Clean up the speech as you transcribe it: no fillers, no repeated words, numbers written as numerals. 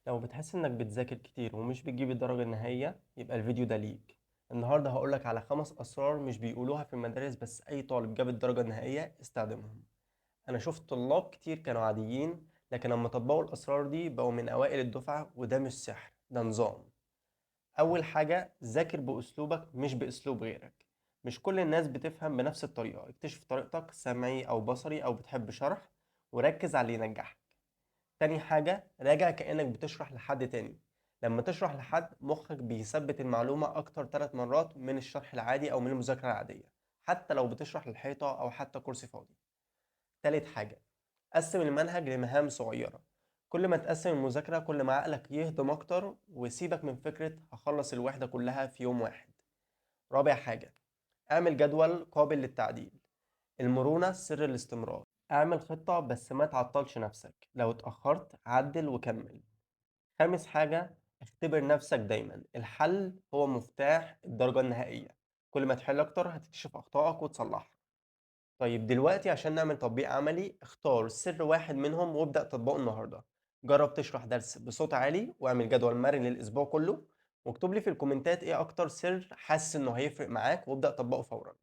لو بتحس إنك بتذاكر كتير ومش بتجيب الدرجة النهائية يبقى الفيديو ده ليك. النهاردة هقولك على 5 أسرار مش بيقولوها في المدارس، بس أي طالب جاب الدرجة النهائية استخدمهم. أنا شفت طلاب كتير كانوا عاديين، لكن لما طبقوا الأسرار دي بقوا من أوائل الدفعة، وده مش سحر، ده نظام. أول حاجة، ذاكر بأسلوبك مش بأسلوب غيرك. مش كل الناس بتفهم بنفس الطريقة، اكتشف طريقتك، سمعي أو بصري أو بتحب شرح، وركز على اللي ينجحك. تاني حاجة، راجع كأنك بتشرح لحد تاني. لما تشرح لحد مخك بيثبت المعلومة أكتر 3 مرات من الشرح العادي أو من المذاكرة العادية، حتى لو بتشرح للحيطة أو حتى كرسي فاضي. تالت حاجة، قسم المنهج لمهام صغيرة. كل ما تقسم المذاكرة كل ما عقلك يهضم أكتر، وسيبك من فكرة هخلص الوحدة كلها في يوم واحد. رابع حاجة، اعمل جدول قابل للتعديل. المرونة سر الاستمرار. اعمل خطة بس ما تعطلش نفسك، لو اتأخرت عدل وكمل. خامس حاجة، اختبر نفسك دايما. الحل هو مفتاح الدرجة النهائية، كل ما تحل أكتر هتكتشف أخطائك وتصلحها. طيب دلوقتي عشان نعمل تطبيق عملي، اختار سر واحد منهم وابدأ تطبقه النهاردة. جرب تشرح درس بصوت عالي، واعمل جدول مرن للأسبوع كله، واكتب لي في الكومنتات ايه أكتر سر حاسس إنه هيفرق معاك، وابدأ تطبقه فورا.